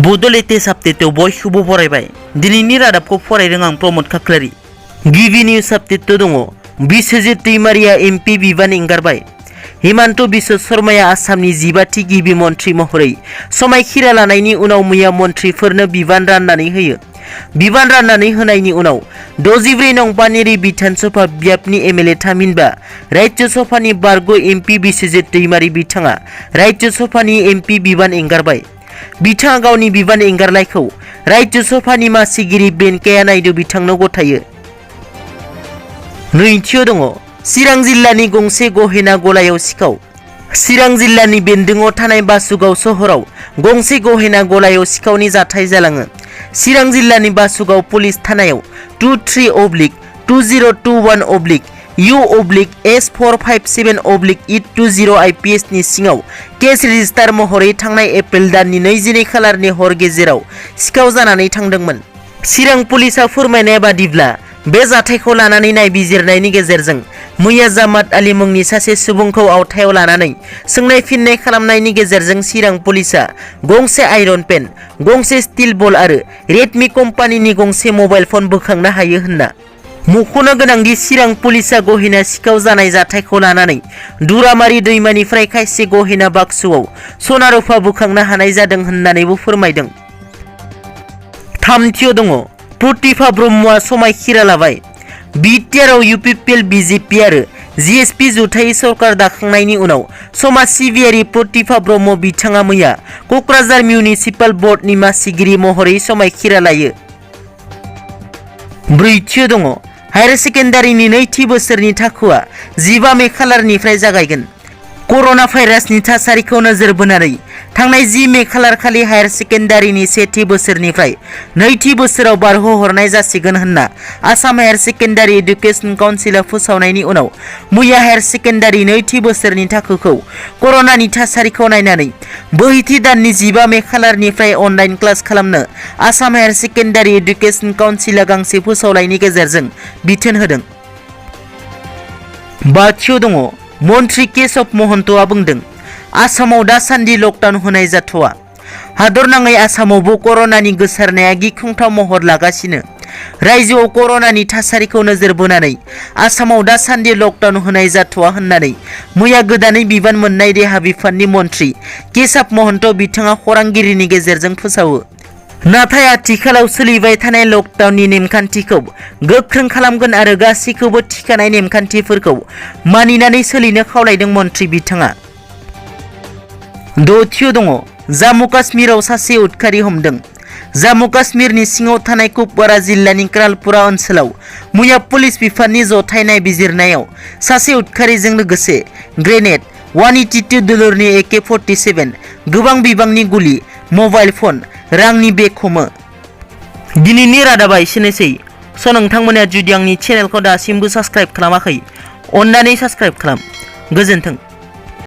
बड'लेटेस्ट आपडेटआव बयखौबो बरायबाय। दिनैनि रादाबखौ फरायदों आं प्रमद खाख्लारि। गिबि निउज आपडेटआव दङ बिस्वजित दैमारिया एमपि बिबान एंगारबाय। हिमन्त बिश्व शर्माया आसामनि 15थि गिबि मन्थ्रि महरै समायखिरा लानायनि उनाव मैया मन्थ्रिफोरनो बिबान राननानै होयो। बिबान राननानै होनायनि उनाव 64 नं पानेरि बिधान सभा ब्यापनि एमएलए थामहिनबा राज्य सभानि बारग' एमपि बिस्वजित दैमारि बिथाङा राज्य सभानि एमपि बिबान एंगारबाय। बिथाङा गावनि बिबान एंगारनायखौ राज्य सभानि मासिगिरि वेंकैया नायडू बिथांनो गथायो। नैथियाव दङ चिरां जिल्लानि गंसे गहेना गलायाव सिखाव। चिरां जिल्लानि बेन्दोङाव थानाय बासुगाव सहराव गंसे गहेना गलायाव सिखावनि जाथाय जालाङो। चिरां जिल्लानि बासुगाव पुलिस थानायाव 23/2021/U/S457/820 IPS नि सिङाव केस रेजिस्टार महरै थांनाय एप्रिल दाननि 22 खालारनि हर गेजेराव सिखाव जानानै थांदोंमोन। चिरां पुलिसआ फोरमायनाय बादिब्ला बे जाथायखौ लानानै नायबिजिरनायनि गेजेरजों मैया जामात आली मुंनि सासे सुबुंखौ आवथायाव लानानै सोंनाय फिननाय खालामनायनि गेजेरजों चिरां पुलिसआ गंसे आयरन पेन, गंसे स्टिल बल आरो रेडमी कम्पानिनि गंसे मबाइल फन बोखांनो हायो होनना। मख'नो गोनांदि चिरां पुलिसआ गहेना सिखाव जानाय जाथायखौ लानानै दुरामारि दैमानिफ्राय खायसे गहेना बाक्सुआव सना रुफा बोखांनो हानाय जादों होननानैबो फोरमायदों। थामथियाव दङ प्रतिभा ब्रह्मआ समायखिरा लाबाय। बिटिआरआव UPPL BJP आरो GSP जुथाइ सरकार दाखांनायनि उनाव समाज सिबियारि प्रतिभा ब्रह्म बिथाङा मैया क'क्राझार मिउनिसिपाल बर्डनि मासिगिरि महरै समायखिरा लायो। ब्रैथियाव दङ हायार सेकेन्डारिनि नैथि बोसोरनि थाखोआ 15 मे खालारनिफ्राय जागायगोन। कर'ना भाइरासनि थासारिखौ नोजोर बोनानै थांनाय 10 मे खालार खालि हायार सेकेन्डारिनि सेथि बोसोरनिफ्राय नैथि बोसोराव बारहोहरनाय जासिगोन होनना आसाम हायार सेकेन्डारि एडुकेशन काउन्सिलआ फोसावनायनि उनाव मैया हायार सेकेन्डारि नैथि बोसोरनि थाखोखौ कर'नानि थासारिखौ नायनानै बोहैथि दाननि 15 मे खालारनिफ्राय अनलाइन क्लास खालामनो आसाम हायार सेकेन्डारि एडुकेशन काउन्सिलआ गांसे फोसावलाइनि गेजेरजों बिथोन होदों। बाथियाव दङ मन्थ्रि केशव महन्तआ बुंदों आसामाव दासान्दि लकडाउन होनाय जाथ'वा। हादरनाङै आसामावबो कर'नानि गोसारनाया गिख्रंथाव महर लागासिनो। रायजोआव कर'नानि थासारिखौ नोजोर बोनानै आसामाव दासान्दि लकडाउन होनाय जाथ'वा होननानै मैया गोदानै बिबान मोननाय देहा बिफाननि मन्थ्रि केशव महन्त बिथाङा खौरांगिरिनि गेजेरजों फोसावो। नाथाय आथिखालाव सोलिबाय थानाय लकडाउननि नेमखान्थिखौ गोख्रों खालामगोन आरो गासैखौबो थिखानाय नेमखान्थिफोरखौ मानिनानै सोलिनो खावलायदों मन्थ्रि बिथाङा। दथियाव दङ जम्मु काश्मीराव सासे उदखारि हमदों। जम्मु काश्मीरनि सिङाव थानाय कुपवारा जिल्लानि क्रालपुरा ओनसोलाव मैया पुलिस बिफाननि जथाय नायबिजिरनायाव सासे उदखारिजों लोगोसे ग्रेनेड, 182 दुलुरनि AK-47, गोबां बिबांनि गुलि, मबाइल फन, रांनि बेग हमो। दिनैनि रादाबा एसेनोसै। नोंथांमोना जुदि आंनि चेनेलखौ दासिमबो साबस्क्राइब खालामाखै अन्नानै साबस्क्राइब खालाम। गोजोन्थों।